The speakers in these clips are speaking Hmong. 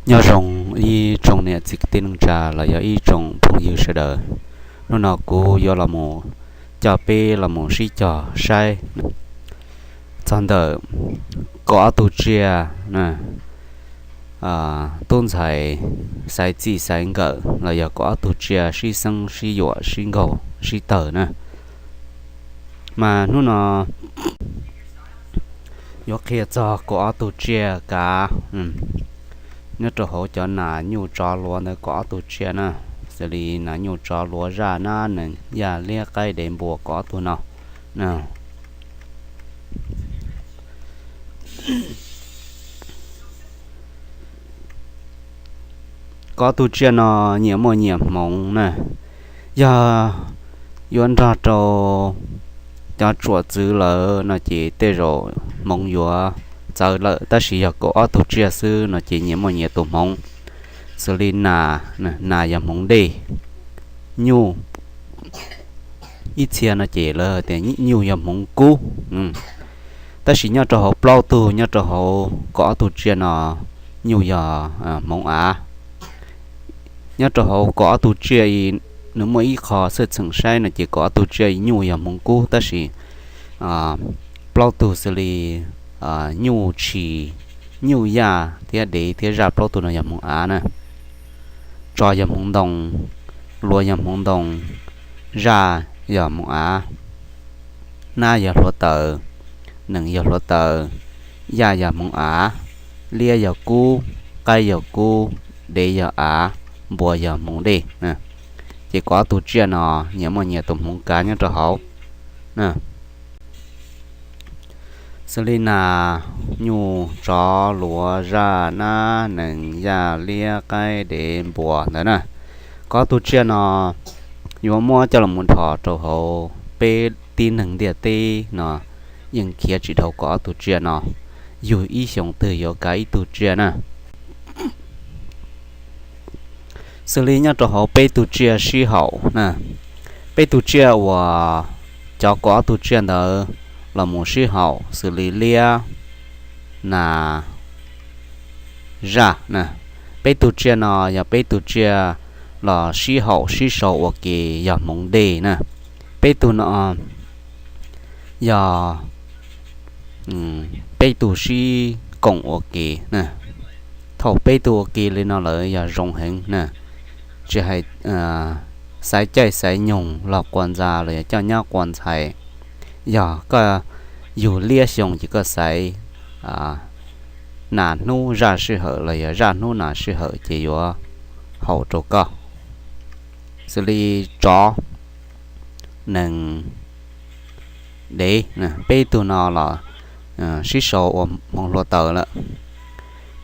Nyob zoo ib tsoom niam txiv kwv tij neej tsa los yog ib tsoom phooj ywg sawv daws. Hnub no kuv yuav los mus coj peb los mus sib cog saib txog ntawm kaum ob tug tsiaj, tub ntxhais xaiv txij xaiv nkawm los yog kaum ob tug tsiaj sib xeeb sib yuam sib nkaug sib tawg na. Mas hnub no yuav qhia txog kaum ob tug tsiaj kav nyob rau hauv cov nas nyuj tsov luav ntawd kaum ob tug tsiaj na, xws li nas nyuj tsov luav zaj nab nees yaj liab qaib dev npua kaum ob tug no. Kaum ob tug tsiaj no nyias muaj nyias hmoov na. Yog yuav nrog rau cov tsuam txwv lawm no ces tej zaum hmoov yuav txawv lawm, tab sis yog kaum ob tug tsiaj xwb no ces nyias muaj nyias tus hmoov. Xws li nas, nas yog hmoov dej, nyuj, ib txhia no ces lawv tias nyuj yog hmoov kub. Tab sis nyob rau hauv plaub tug nyob rau hauv kaum ob tug tsiaj no, nyuj yog hmoov av. Nyob rau hauv kaum ob tug tsiaj, nws muaj ib qho txhawj txheem saib no ces kaum ob tug tsiaj nyuj yog hmoov kub, tab sis plaub tug xws li nyuj tshis, nyuj yaj thiab dev thiab zaj plaub tug no yog hmoov av na. Tsov yog hmoov ntoo, luav yog hmoov ntoo, zaj yog hmoov av, nab yog hluav taws, nees yog hluav taws, yaj yog hmoov av, liab yog kub, qaib yog kub, dev yog av, npua yog hmoov dej. Ces kaum ob tug tsiaj no nyias muaj nyias tus hmoov kav nyob rau hauv. Xws li nas, nyuj, tsov, luav, zaj, nab, nees, yaj, liab, qaib, dev, npua ntawd na. Kaum ob tug tsiaj no yuav muab coj los mus dhos rau hauv peb tib neeg ntiaj teb no yeej khiav tsis dhau kaum ob tug tsiaj no, yug ib xyoos twg yuav kav ib tug tsiaj na. Xws li nyob rau hauv peb tug tsiaj sib haum na, peb tug tsiaj uas cov kaum ob tug tsiaj ntawd los mus sib haum xws li liab, nas, zaj na. Peb tug tsiaj no yog peb tug tsiaj los sib haum sib sau ua ke yog hmoov dej na. Peb tug no yog peb tug sib koom ua ke na. Thaum peb tug ua ke li no lawm yog zoo heev na. Tsis hais xaiv caij xaiv nyoog los quas ntxa los yog coj nyab quas ntxhais, yog koj yug liab xyoo ces koj xaiv nas hnub zaj sij hawm los yog zaj hnub nas sij hawm ces yuav haum rau koj. Xws li tsov, nees, dev, peb tug no los sib sau ua hmoov hluav taws lawm.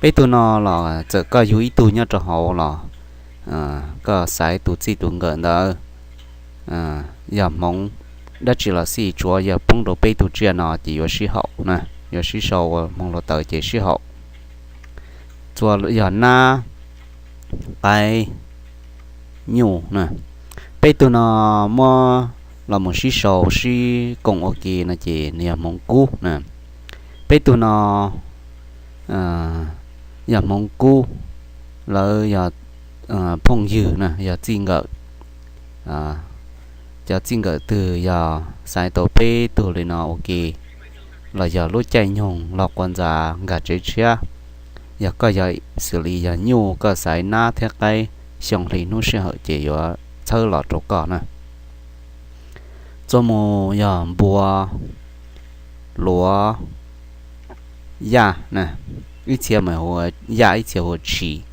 Peb tug no los txawm koj yug ib tug nyob rau hauv los koj xaiv tus txij tus nkawm ntawd yog hmoov dab tsi los xij, tsuav yog poob rau peb tug tsiaj no ces yuav sib haum na, yuav sib sau ua hmoov hluav taws ces sib haum. Txua yog nab, qaib, nyuj na. Peb tug no muab los mus sib sau sib koom ua ke no ces nws yog hmoov kub na. Peb tug no yog hmoov kub, lawv yog phooj ywg na, yog txij nkawm. Cov txij nkawm twg yog xaiv tau peb tug li no ua ke los yog lub caij nyoog los quas ntxa nkag tsev tshiab, yog koj yog xws li yog nyuj koj xaiv nab thiab qaib xyoo hli hnub sij hawm ces yuav txhawb los rau koj na. Txuas mus yog npua, luav, yaj na, ib txhia mas hu ua yaj ib txhia hu ua tshis,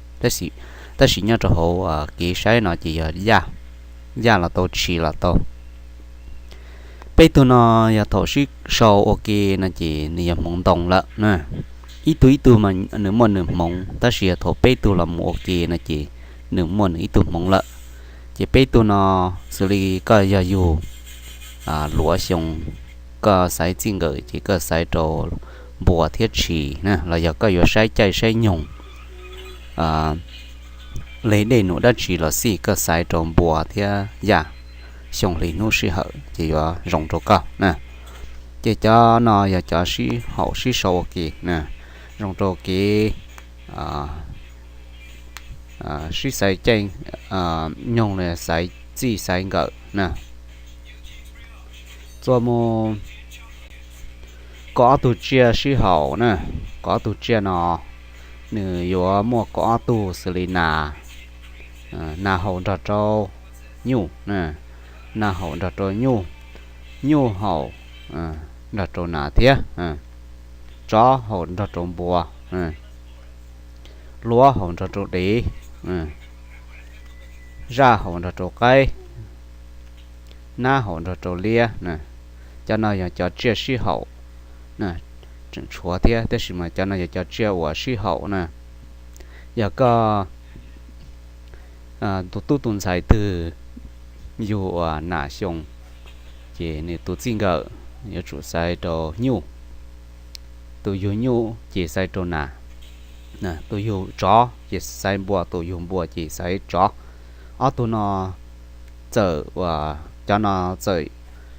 tab sis nyob rau hauv kev saib no ces yog yaj, yaj los tau tshis los tau. Peb tug no yog thaum sib sau ua ke no ces nws yog hmoov ntoo lawm na. Ib tug ib tug mas nws muaj nws hmoov, tab sis yog thaum peb tug los mus ua ke no ces nws muaj nws ib tug hmoov lawm. Ces peb tug no xws li koj yog yug luav xyoo, koj xaiv txij nkawm ces koj xaiv rau npua thiab tshis na, los yog koj yuav saib caij saib nyoog li dej num dab tsi los xij koj xaiv rau npua thiab yaj xyoo hli hnub sij hawm ces yuav zoo rau koj na. Ces cov no yog cov sib haum sib sau ua ke na, zoo rau kev sib xaiv caij nyoog los xaiv txij xaiv nkawm na. Txuas mus kaum ob tug tsiaj sib haum na. Kaum ob tug tsiaj no nws yuav muaj kaum ob tug xws li nas, nas haum nrog rau nyuj, nas haum nrog rau nyuj, nyuj haum nrog rau nas thiab, tsov haum nrog rau npua, luav haum nrog rau dev, zaj haum nrog rau qaib, nab haum nrog rau liab. Cov no yog cov tsiaj sib haum, tseem tshuav thiab, tab sis mas cov no yog cov tsiaj uas sib haum na. Yog koj tus tub tus ntxhais twg yug uas nas xyoo, ces nws tus txij nkawm yuav tsum xaiv rau nyuj, tus yug nyuj ces xaiv rau nas, tus yug tsov ces xaiv npua, tus yug npua ces xaiv tsov. Ob tug no txawm uas cov no txawm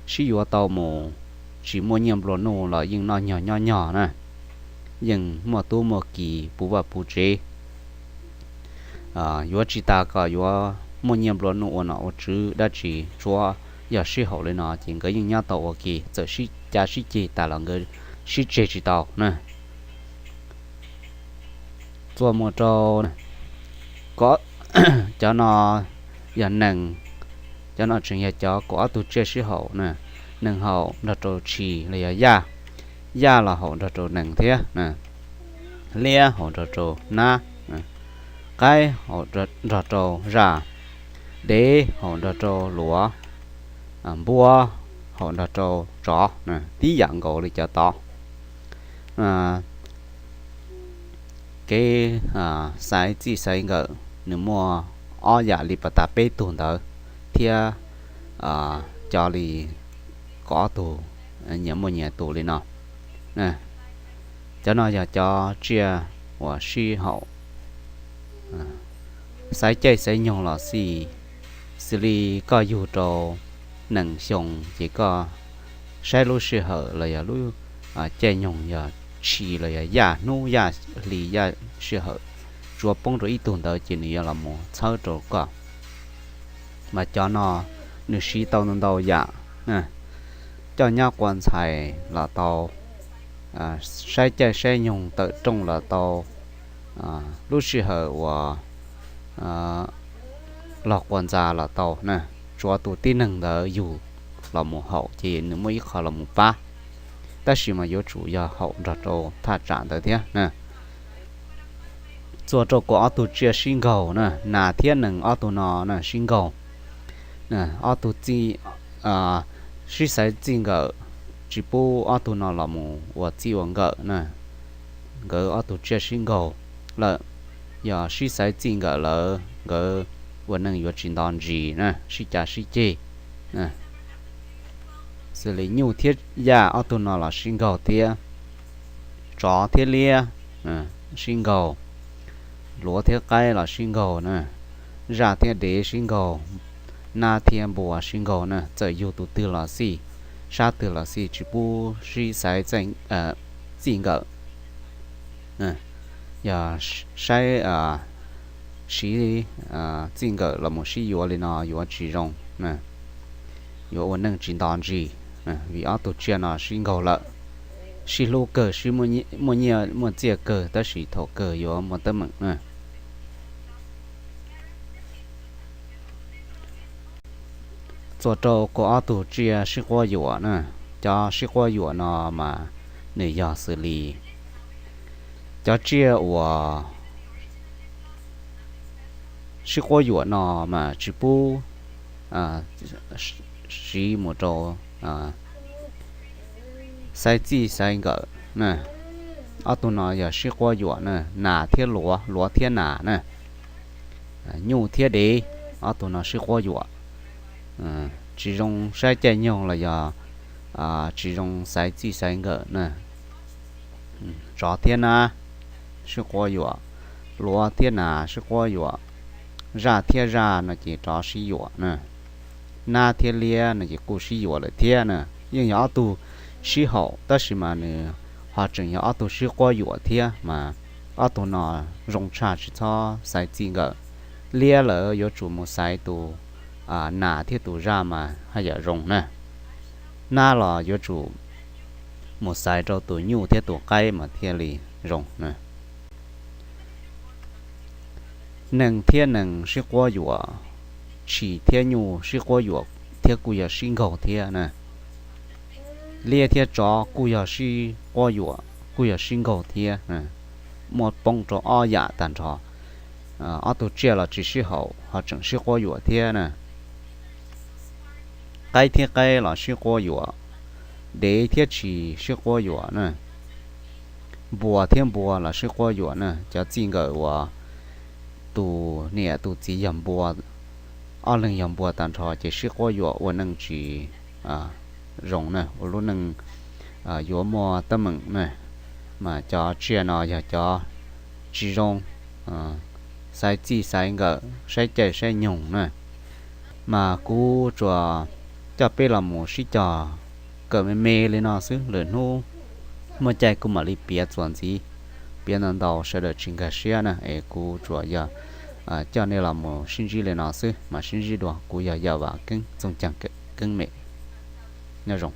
sib yuav tau mus tsis muaj nyiaj nplua nuj los yeej noj nyog nyob nyog na, yeej muaj tub muaj ki puv vaj puv tsev. Yuav tsis tas kom yuav muaj nyiaj nplua nuj ua nom ua tswv dab tsi, tsuav yog sib haum li no ces nkawd yeej nyob tau ua ke, txawm sib cav sib ceg tas los nkawd sib tseg tsis tau na. Txuas mus rau cov no yog nees, cov no tseem yog cov kaum ob tug tsiaj sib haum na. Nees haum nrog rau tshis los yog yaj, yaj los haum nrog rau nees thiab, liab haum nrog rau nab, qaib haum nrog rau zaj, dev haum nrog rau luav, npua haum nrog rau tsov, tib yam nkaus li cov tod. Kev xaiv txij xaiv nkawm nws muaj ob yam li pas tas peb tug ntawd thiab, cov li kaum ob tug nyias muaj nyias tus li no. Cov no yog cov tsiaj uas sib haum, xaiv caij xaiv nyoog los xij, xws li koj yug rau nees xyoo ces koj saib lub sij hawm los yog lub caij nyoog yog tshis los yog yaj hnub yaj hli yaj sij hawm tsuas poob rau ib tug ntawd ces nws yuav los mus txhawb rau koj. Mas cov no nws siv tau ntau ntau yam, coj nyab qua ntxhais los tau, saib caij saib nyoog tawm rooj los tau, lub sij hawm uas los qua ntxa los tau na, tsuav tus tib neeg ntawd yug los mus haum ces nws muaj ib qho los mus pab, tab sis mas yuav tsum yog haum nrog rau thaj tsam ntawd thiab na. Txuas rau kaum ob tug tsiaj sib nkaug na, nas thiab nees ob tug no na sib nkaug, ob tug txij, sib xaiv txij nkawm, tsis pub ob tug no los mus ua txij ua nkawm na. Nkawd ob tug tsiaj sib nkaug lawm, yog sib xaiv txij nkawm lawm nkawd ua neej yuav tsis nto ntsis na, sib cav sib ceg. Xws li nyuj thiab yaj ob tug no los sib nkaug thiab, tsov thiab liab sib nkaug, luav thiab qaib los sib nkaug na, zaj thiab dev sib nkaug, nab thiab npua sib nkaug na, txawm yug tus twg los xij, sab twg los xij tsis pub sib xaiv txij nkawm. Yog saib siv txij nkawm los mus sib yuav li no yuav tsis zoo, yuav ua neej tsis nto ntsis, vim ob tug tsiaj no sib nkaug lawm, sib hlub kawg, sib muaj nyiaj muaj txiaj kawg tab sis thaum kawg yuav muaj teeb meem na. Txuas rau kaum ob tug tsiaj sib quab yuam na, cov sib quab yuam no mas nws yog xws li cov tsiaj uas sib quab yuam no mas tsis pub siv mus rau xaiv txij xaiv nkawm na. Ob tug no yog sib quab yuam na, nas thiab luav, luav thiab nas na. Nyuj thiab dev, ob tug no sib quab yuam, tsis zoo saib caij nyoog los yog tsis zoo xaiv txij xaiv nkawm na. Tsov thiab nab sib quab yuam, luav thiab nas sib quab yuam, zaj thiab zaj no ces rov sib yuam na, nab thiab liab no ces kuj sib yuam lawm thiab na. Yeej yog ob tug sib haum tab sis mas nws ho tseem yog ob tug sib quab yuam thiab mas ob tug no zoo tshaj tsis txhob xaiv txij nkawm. Liab lawv yuav tsum mus xaiv tus nas thiab tus zaj mas haj yam zoo na. Nab los yuav tsum mus xaiv rau tus nyuj thiab tus qaib mas thiaj li zoo na. Neeg thiab neeg sib quab yuam, tshis thiab nyuj sib quab yuam thiab kuj yog sib nkaug thiab na. Liab thiab tsov kuj yog sib quab yuam, kuj yog sib nkaug thiab. Muaj poob rau ob yam tag nrho. Ob tug tsiaj los tsis sib haum ho tseem sib quab yuam thiab na. Qaib thiab qaib los sib quab yuam, dev thiab tshis sib quab yuam na. Npua thiab npua los sib quab yuam na. Cov txij nkawm uas tus niam tus txiv yog npua, ob leeg yog npua tag nrho ces sib quab yuam ua neej tsis zoo na, ua lub neej yuav muaj teeb meem na. Mas cov tsiaj no yog cov tsis zoo, xaiv txij xaiv nkawm, saib caij saib nyoog na. Mas kuv tsuas coj peb los mus sib cog kawm me me li no xwb, lwm hnub muaj caij kuv mam li piav txuas ntxiv, piav ntau ntau sawv daws tsis nkag siab na. Es kuv tsuas yog coj nej los mus sib ntsib li no xwb, mas sib ntsib dua. Kuv yog Yaj Vam Keeb, Txooj Caag Keeb Mem, nyob zoo.